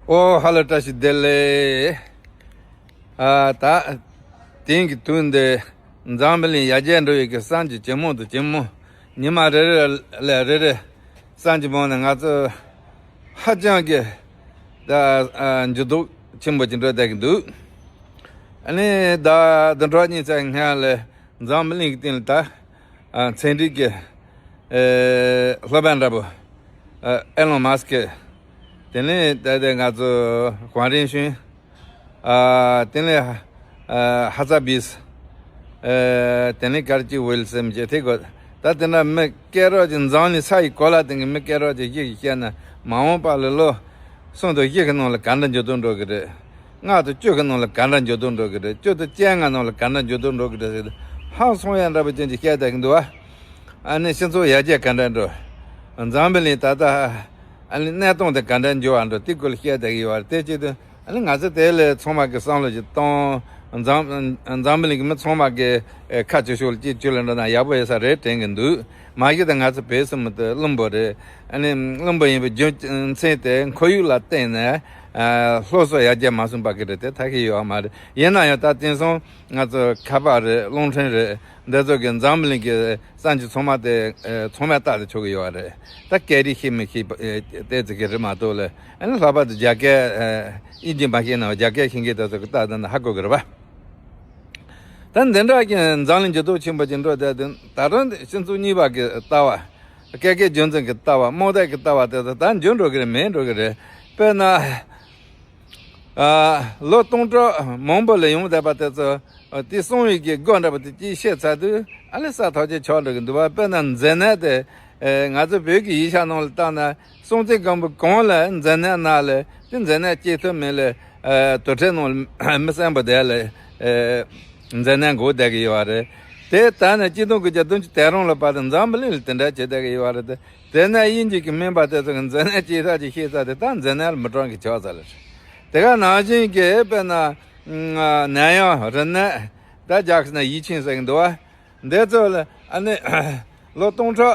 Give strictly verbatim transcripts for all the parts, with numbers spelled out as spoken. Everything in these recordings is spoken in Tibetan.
ཨོ་ཧ་ལོ། བཀྲ་ཤིས་བདེ་ལེགས། ཨ་ད་དེང་གི་དུས་འདི་འཛམ་བུ་གླིང་ཡར་རྒྱས་འགྲོ་ཡི་གི་གསར་འགྱུར་ཇེ་མང་དུ་ཇེ་མང་། ཉི་མ་རེ་རེ་ལ་རེ་རེ་གསར་འགྱུར་མང་ནས་ང་ཚོ་ཧ་ཅང་གི་ད་ཨ་འགྱུར་ལྡོག་ཆེན་པོ་ཅིག་འགྲོ་བསྡད་ཀྱི་འདུག་ཨ་ནི་ད་བདུན་ཕྲག་གཉིས་ཙམ་སྔོན་ལ་འཛམ་བུ་གླིང་གི་སྟེང་ལ་ད་ཨ་ཚན་རིག་གི་ཨེ་སློབ་དཔོན་འདྲ་པོ་ཨ་ཨེ་ལོན་མཱ་སི་ཀི། དེ་ནས་ད་ལྟ་ང་ཚོ་ཝང་རིན་ཤུན། ཨ་དེ་ནས་ཨ་ཧ་ཙ་བིས། ཨ་དེ་ནས་ཀར་ཅི་ཝིལ་སེམ་བྱེད་ཐིག་གོ། ད་དེ་འདྲ་མི་སྐད་གྲགས་ཅིག་འཛམ་གླིང་ས་ཡི་གོ་ལ་སྟེང་གི་མི་སྐད་གྲགས་ཅིག་ཞིག་གིས་བཤད་ན། མ་འོངས་པ་ལ་ལོ་གསུམ་དང་བཞི་གི་ནང་ལ་ག་འདྲ་འགྱུར་ལྡོག་འགྲོ་གི་རེད། ལྔ་དང་བཅུ་གི་ནང་ལ་ག་འདྲ་འགྱུར་ལྡོག་འགྲོ་གི་རེད། བཅུ་དང་བཅོ་ལྔ་ནང་ལ་ག་འདྲ་འགྱུར་ལྡོག་འགྲོ་གི་རེད་ཟེར་ཏེ། ཧང་སང་ཡ་འདྲ་པོ་ཅན་གྱི་བཤད་བསྡད་ཀྱི་འདུག་བ། ཨ་ནི་སྤྱི་ཚོགས་ཡར་རྒྱས་ག་འདྲ་འགྲོ། འཛམ་བུ་གླིང་ད་ལྟ་ཨ་ནི་གནས་སྟངས་དེ་ག་འདྲ་འགྱུར་བ་འགྲོ། དེ་སྐོར་ལ་བཤད་བསྡད་ཀྱི་ཡོད་པ་རེད། དེ་བྱེད་དུས་ཨ་ནི་ང་ཚོ་དེ་ལ་ཚང་མ་གི་བསམ་བློ་ཞིག་གཏོང་། འཛམ་འཛམ་བུ་གླིང་གི་མི་ཚང་མ་གི་ཨེ་ཁ་ཆེ་ཤོས་ལ་གཅིག་གྱུར་ལ་འགྲོ་ན་ཡག་པོ་ཡོད་ས་རེད་དྲན་གྱི་འདུག་མ་གཞི་ད་ང་ཚོ་བོད་སྲིད་མི་དེ་བླུན་པོ་རེད། ཨ་ནི་བླུན་པོ་ཡིན་པའི་རྒྱུ་མཚན་དེ་ཁོར་ཡུག་ལ་བརྟེན་ནས་ཨ་སློབ་གསོ་ཡར་རྒྱས་མ་སོང་བ་གི་རེད། དེ་ཐབས་ཤེས་ཡོད་མ་རེད། ཡིན་ན་ཡང་ད་དེང་སང་ང་ཚོ་ཁ་པར་རེད། རླུང་འཕྲིན་རེད། འདི་ཚོ་གི་འཛམ་གླིང་གི་གསར་འགྱུར་ཚང་མ་དེ་ཨ་ཚང་མས་ལྟ་དེ་ཆོག་གི་ཡོད་རེད། ད་སྐད་རིགས་ཤེས་མི་ཤེས་པ་ཨ་དེ་ཚོ་གི་རེད་མ་གཏོགས་ལ། ཨ་ནི་ལྷག་པར་དུ་རྒྱ་སྐད་ཨ་དབྱིན་ཇི་མ་ཤེས་ན་རྒྱ་སྐད་ཤེས་མཁན་དེ་ཚོ་གི་ལྟ་ད་ན་ཧ་གོ་གི་རེད་པ། ད་འདི་འདྲ་གི་འཛམ་གླིང་འགྱུར་ལྡོག་ཆེན་པོ་ཅིག་འགྲོ་བསྡད་དེ། ད་རུང་སྤྱི་ཚོགས་གཉིས་པ་གི་ལྟ་བ། སྐད་ཀའི་རྒྱུ་མཚན་གྱི་ལྟ་བ། རྨོངས་དད་ཀྱི་ལྟ་བ་དེ་ཚོ་ད་འགྱུར་འགྲོ་གི་རེད། མེད་འགྲོ་གི་རེད། དཔེར་ན། ཨ་ལོ་སྟོང་ཕྲག་མང་པོ་ལ་ཡོང་བསྡད་པ་དེ་ཚོ་ཨ་དེ་གསང་བའི་གི་སྒོ་འདྲ་པོ་དེ་གཅིག་ཕྱེ་ཚར་དུས་ཨ་ལས་ས་ཐག་ཆོད་ཆགས་འགྲོ་གི་འདུག་བ། དཔེར་ན་མཛེ་ནད་དེ། ཨེ་ང་ཚོ་བོད་ཀྱི་ཡིག་ཆ་ནང་ལ་བལྟས་ན་སྲོང་བཙན་སྒམ་པོ་གང་ལ་མཛེ་ནད་ན་ལས་དེ་མཛེ་ནད་སྐྱེ་ཐུབ་མེད་ལས། ཨེ་དུར་ཁྲོད་ནང་ལ་མི་གསོན་པོ་དེ་ལས་ཨེ་མཛེ་ནད་འགོས་བསྡད་ཀྱི་ཡོད་རེད། དེ་ད་ནི་གཅིག་སྟོང་དགུ་བརྒྱ་བདུན་ཅུ་དོན་གྲངས་ལ་བར་དུ་འཛམ་བུ་གླིང་ལ་དེ་འདྲ་བྱེད་བསྡད་ཀྱི་ཡོད་རེད། དེ་དེ་ནས་དབྱིན་ཇི་གི་སྨན་པ་དེ་ཚོ་གི་མཛེ་ནད་སྐྱེ་ཐབས་ཀྱི་ཤེས་ཚར་དེ་ད་མཛེ་ནད་ལ་མི་གྲངས་ཀྱི་ཆགས་ཚར་ལ། དེ་ག་ནང་བཞིན་གྱི་དཔེར་ན་ནད་ཡམས་རིམས་ནད་ད་རྒྱག་ཟེར་ན་ཡིད་ཆེན་ཟེར་གི་འདུག་བ། འདི་ཚོ་ལ་ཨ་ནི་ལོ་སྟོང་ཕྲག་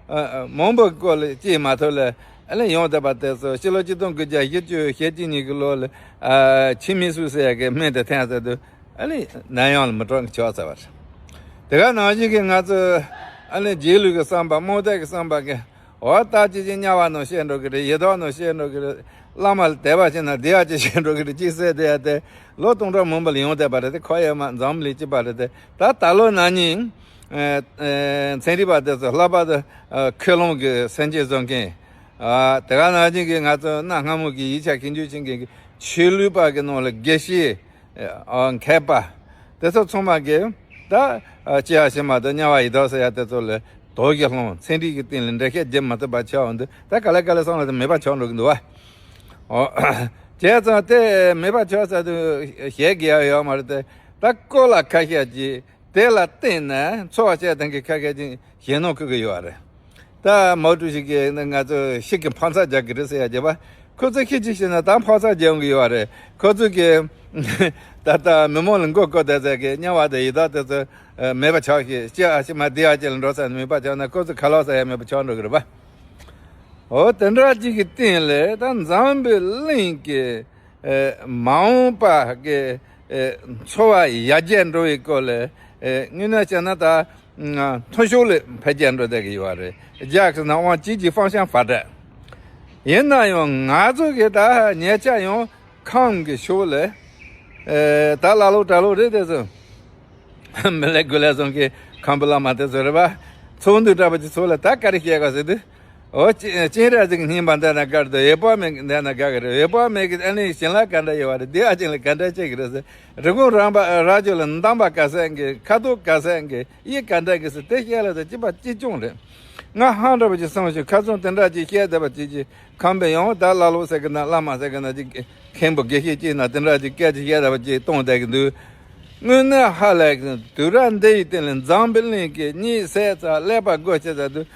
ཨ་ཨ་མང་པོའི་སྐོར་ལ་སྐྱེས་མ་ཐུབ་ལ་ཨ་ནི་ཡོང་བསྡད་པ་དེ་ཚོ་ཕྱི་ལོ་ཆིག་སྟོང་དགུ་བརྒྱ་བཞི་བཅུ་ཞེ་གཅིག་གཉིས་ཀྱི་ལོ་ལ་ཨ་ཆི་མི་སུ་ཟེར་ཡ་གི་སྨན་དེ་འཐེན་ཟེར་དུས་ཨ་ནི་ནད་ཡམས་ལ་མི་གྲངས་ཀྱི་ཆགས་ཚར་བ་རེད། དེ་ག་ནང་བཞིན་གྱི་ང་ཚོ་ཨ་ནི་རྗེས་ལུས་ཀྱི་བསམ་པ། རྨོངས་དད་ཀྱི་བསམ་པ་གི་འོ་ད་ཅི་ཅི་དམྱལ་བ་ནང་སྐྱེ་འགྲོ་གི་རེད། ཡི་དྭགས་ནང་སྐྱེ་འགྲོ་གི་རེད། བླ་མ་ལ་དད་པ་བྱས་ན་བདེ་བ་ཅིག་སྐྱེ་འགྲོ་གི་རེད་ཅེས་ཟེར་བསྡད་ཡ་དེ་ལོ་སྟོང་ཕྲག་མང་པོ་ལ་ཡོང་བསྡད་པ་རེད། དེ་ཁོ་ཡ་མ་འཛམ་གླིང་སྤྱི་པ་རེད་དེ། ད་ད་ལོ་ན་ནིང་ཨེ་ཨེ་ཚན་རིག་པ་དེ་ཚོ་ལྷག་པར་དུ་ཨ་མཁས་རློམ་གྱི་སེམས་ཅན་བཟོ་མཁན། ཨ་དེ་ག་ནང་བཞིན་གྱི་ང་ཚོ་གནའ་སྔ་མོ་གི་ཡིག་ཆ་ཤེས་འཇོན་བྱེད་མཁན་གྱི་ཆོས་ལུགས་པ་གི་ནང་ལ་དགེ་བཤེས། ཨ་མཁས་པ། དེ་ཚོ་ཚང་མ་གིས་ད་ཨ་སྐྱེ་བ་ཕྱི་མ་དང་དམྱལ་བ་ཡི་དྭགས་ཟེར་ཡ་དེ་ཚོ་ལ་དོགས་ཀྱིས་སློང་། ཚན་རིག་གི་སྟེང་ལ་འགྲེལ་བཤད་རྒྱབ་མ་ཐུབ་པ་ཆགས་འོང་དུས། ད་ག་ལེ་ག་ལེ་བསམ་བློ་དེ་མེད་པ་ཆགས་འགྲོ་གི་འདུག་བ། ཨོ། བྱས་ཙང་དེ་མེད་པ་ཆགས་ཚར་དུས་བཤད་དགོས་ཡ་ཡོད་མ་རེད་དེ། ད་ཀོ་ལ་ཁ་ཤས་ཀྱིས་དེ་ལ་བརྟེན་ནས་འཚོ་བ་སྐྱེལ་མཁན་གྱི་ཁ་ཤས་ཀྱིས་ཞེད་སྣང་སྐུལ་གྱི་ཡོད་རེད། ད་མའོ་ཀྲུའུ་ཞི་གིས་ནི་ང་ཚོ་ཤིག་གི་འཕག་འཚག་རྒྱག་གི་རེད་ཟེར་ཡ་བྱས་པ། ཁོ་ཚོས་ཤིག་ཅིག་བྱས་ན་ད་འཕག་འཚག་རྒྱག་ཡོང་གི་ཡོད་རེད། ཁོ་ཚོས་ཀྱི་ད་ལྟ་མི་མང་ལ་མགོ་སྐོར་བསྡད་ཚད་ཀྱི་དམྱལ་བ་དང་ཡི་དྭགས་དེ་ཚོ་མེད་པ་ཆགས་ཤིག་སྐྱེ་བ་ཕྱི་མ་བདེ་བ་ཅན་ལ་འགྲོ་ས་ནས་མེད་པ་ཆགས་ན། ཁོ་ཚོ་ཁ་ལག་ཟ་ཡ་མེད་པ་ཆགས་འགྲོ་གི་རེད་པ། འོ་དེ་འདྲ་ཅིག་གི་སྟེང་ལ་ད་འཛམ་བུ་གླིང་གི་ཨེ་མ་འོངས་པ་གི་ཨེ་འཚོ་བ་ཡར་རྒྱས་འགྲོ་བའི་སྐོར་ལ་ཨེ་དངོས་གནས་བྱས་ན་ད་མཐོ་ཤོས་ལ་འཕེལ་རྒྱས་འགྲོ་བསྡད་ཀྱི་ཡོད་རེད། རྒྱ་གི་ནང་དབང་ཅིག་ཅིག་ཧྥང་ཤང་ཧྥ་ཏྲ། ཡིན་ན་ཡང་ང་ཚོ་གི་ད་ཉེ་ཆར་ཡང་ཁམས་གི་ཕྱོགས་ལ་ཨེ་ད་ཀླ་ཀློ་གྲྭ་ལོག་རེད་དེ་ཚོ། མི་ལེགས་དགུ་ལེགས་བཟང་གི་ཁམས་པའི་བླ་མ་དེ་ཚོ་རེད་པ། ཚོགས་འདུ་འདྲ་པོ་ཅིག་ཚོགས་ལ་ད་ག་རེ་བཤད་ག་ཟེར་དུས། འོ་ཅི་སྤྱན་རས་གཟིགས་ཀྱི་བསྙེན་པ་འདི་ན་དགའ་རེད་དོ། འོད་དཔག་མེད་ཀྱི་འདི་ན་དགའ་གི་རེད། འོད་དཔག་མེད་ཀྱི་ཨ་ནི་བྱིན་རླབས་ག་འདྲ་ཡོད་པ་རེད། བདེ་བ་ཅན་ལ་ག་འདྲ་སྐྱེ་གི་རེད་ཟེར། རི་ཀོན་ར་བ་ར་ཇོ་ལ་འདམ་པ་ག་ཟེར་གི། ཁ་དོག་ག་ཟེར་གི། གཡས་ག་འདྲ་གི་ཟེར་དེ་བཤད་ལ་ད་ཅི་པ་ཅི་བྱུང་རེད། ང་ཧང་འདྲ་པོ་ཅིག་སོང་ཞིག་ཁ་ཚོན་དེ་འདྲ་ཅིག་བཤད་བསྡད་པ་ཅིག་ཅིག་ཁམས་པའི་ཡང་ད་ཀླ་ཀློ་ཟེར་གི་ན་བླ་མ་ཟེར་གི་ན་ཅིག་མཁན་པོ་དགེ་བཤེས་ཅིག་ན་དེ་འདྲ་ཅིག་སྐད་ཅིག་བཤད་བསྡད་པ་ཅིག་གཏོང་བསྡད་ཀྱི་འདུག་དངོས་གནས་ཧ་ལས་ཀྱི་འདུག་དུས་རབས་འདི་ཡི་སྟེང་ལ་འཛམ་བུ་གླིང་གི་གཉིད་སད་ཚར་ཀླད་པ་སྒོ་ཕྱེ་ཚར་དུས།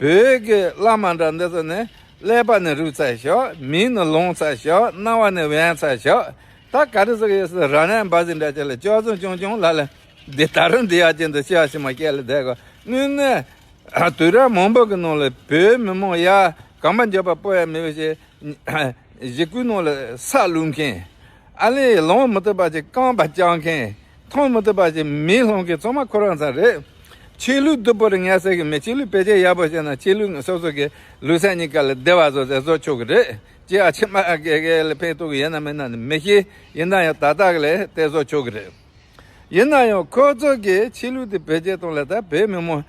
བོད་ཀྱི་བླ་མ་འདྲ་འདི་ཚོ་ནི་ཀླད་པ་ནི་རུལ་ཚར་ཤག་མིག་ནི་ལོང་ཚར་ཤག་རྣ་བ་ནི་ཝན་ཚར་ཤག་ད་ག་རེ་ཟེར་གི་ཡོད་ཟེར། ར་ནན་བ་ཟི་འདྲ་ཅིག་ལ་ཅོག་ཙེ་ཆུང་ཆུང་ལ་ལ་འདི་ད་རུང་འདི་ཡག་ཅན་དུ་ཤི་ཡ་ཤི་མ་སྐྱེ་ལ་བསྡད་གོ། དངོས་གནས་དུས་རབས་མང་པོ་གི་ནང་ལ་བོད་མི་མང་ཡ་གང་པ་འཇོག་པ་པོ་ཡ་མི་བ་ཞེས་ ཞི་རྒོལ་ནང་ལ་ས་བླུག་མཁན། ཨ་ལས་ལངས་མི་ཐུབ་པ་ཅིག་རྐང་པ་བཅག་མཁན། འཐོན་མི་ཐུབ་པ་ཅིག་མེ་ལྷུང་མཁན་ཚང་མ་ཁོ་རང་ཚོ་རེད། ཆོས་ལུགས་སྡུག་པོ་རེད་ངས་ཟེར་གི་མེད། ཆོས་ལུགས་བེད་སྤྱོད་ཡག་པོ་བྱས་ན་ཆོས་ལུགས་སོ་སོ་གི་ལུགས་སྲོལ་གཉིས་ཀ་ལ་བདེ་བ་བཟོ་ཟེར་བཟོ་ཆོག་གི་རེད། ཅི་ཨ་ཕྱི་མ་ཨ་གེ་གེ་ལ་ཕན་ཐོགས་གི་ཡིན་ན་མིན་ན་ནི་མི་ཤེས། ཡིན་ན་ཡང་ད་ལྟ་གི་ལས་དེ་བཟོ་ཆོག་གི་རེད། ཡིན་ན་ཡང་ཁོ་ཚོ་གི་ཆོས་ལུགས་དེ་བེད་སྤྱོད་གཏོང་ལ་ད་བོད་མི་མང་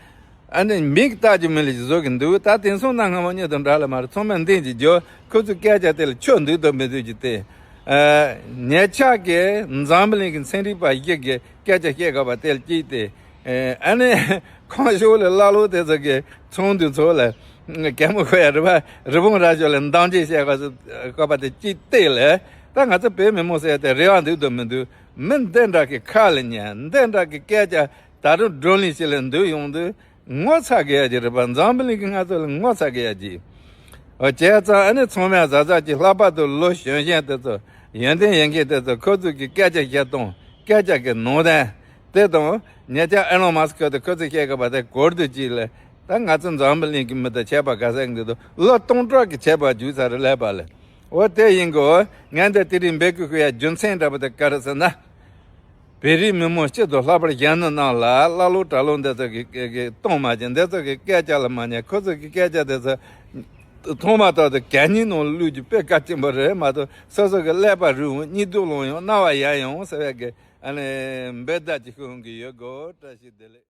ཨ་ནི་མིག་ལྟ་རྒྱུ་མི་ལ་ཞིག་བཟོ་གི་འདུག་ད་དེང་སང་གནའ་སྔ་མོ་གཉིས་དང་འདྲ་ལ་མ་རེད། ཚང་མས་འདེང་གི་རྒྱུ་ཁོ་ཚོའི་སྐད་ཆ་དེ་ལ་ཆོ་འདུག་དང་མི་འདུག་གི་དེ། ཨ་ཉེ་ཆར་གི་འཛམ་བུ་གླིང་གི་ཚན་རིག་པ་ཞིག་གི་སྐད་ཆ་བཤད་དགོས་པ་དེ་ལ་གཅིག་དེ། ཨ་ནི་ཁོང་ཞོགས་ལ་ཀླ་ཀློ་དེ་ཚོ་གི་ཚོང་འདུ་ཚོ་ལ་གད་མོ་ཤོར་ཡ་རི་བ་རི་བོང་རྭ་ཞོགས་ལ་འདང་ཅིག་བཤད་དགོས་པ་དེ་གཅིག་དེ་ལ་ད་ང་ཚོ་བོད་མི་མང་ཟེར་དེ་རེ་བ་འདུག་དང་མི་འདུག་མི་འདི་འདྲ་གི་ཁ་ལ་ཉན། འདི་འདྲ་གི་སྐད་ཆ་ད་རུང་བགྲོ་གླེང་བྱེད་ལ་འདུག་ཡོང་དུས་ངོ་ཚ་གི་ཡ་གི་རེད་པ། འཛམ་བུ་གླིང་གི་ང་ཚོ་ལ་ངོ་ཚ་གི་ཡ་གི། འོ་བྱས་ཙང་ཨ་ནི་ཚང་མས་གཟབ་གཟབ་ཀྱིས་ལྷག་པར་དུ་ལོ་གཞོན་གཞོན་དེ་ཚོ་ཡོན་ཏན་ཡོད་མཁན་དེ་ཚོ་ཁོ་ཚོ་གི་སྐད་ཆ་བཤད་སྟངས་སྐད་ཆ་གི་ནང་དོན་དེ་དང་ཉེ་ཆར་ཨེ་ལོན་མཱ་སི་ཀི་དེ་ཁོ་ཚོས་བཤད་དགོས་པ་དེ་གོ་བསྡུར་གྱིས་ལ་ད་ང་ཚོ་འཛམ་བུ་གླིང་གི་མི་དང་ཁྱད་པར་ག་ཟེར་གི་འདུག་ལོ་སྟོང་ཕྲག་གི་ཁྱད་པར་འཇུག་ས་རེད་ལབ་པ་ལ། འོ་དེ་ཡིན་གོ། ངས་འདི་དེ་རིང་འབོད་སྐུལ་ཞུ་ཡ་རྒྱུ་མཚན་འདྲ་པོ་དེ་ག་རེ་ཟེར་ན། བོད་རིགས་མི་མང་སྤྱི་དང་ལྷག་པར་གཞོན་ནུ་རྣམས་ལ་ཀླ་ཀློ་གྲྭ་ལོག་འདི་ཚོ་གི་གི་གི་གཏོང་མ་བྱེད། འདི་ཚོ་གི་སྐད་ཆ་ལ་མ་ཉན། ཁོ་ཚོ་གི་སྐད་ཆ་དེ་ཚོ་ཐོག་མ་ཐོག་ཏུ་གད་སྙིགས་ནང་བླུགས་རྒྱུ་དཔེ་གལ་ཆེན་པོ་རེད་མ་གཏོགས་སོ་སོ་གི་ཀླད་པ་རུལ་འོང་། གཉིད་སྡུག་ལངས་ཡོང་། རྣ་བ་ཡལ་ཡོང་ཟེར་བའི་གི་ཨ་ནི་འབོད་བརྡ་ཅིག་ཤོད་གི་ཡོད་གོ། བཀྲ་ཤིས་བདེ་ལེགས།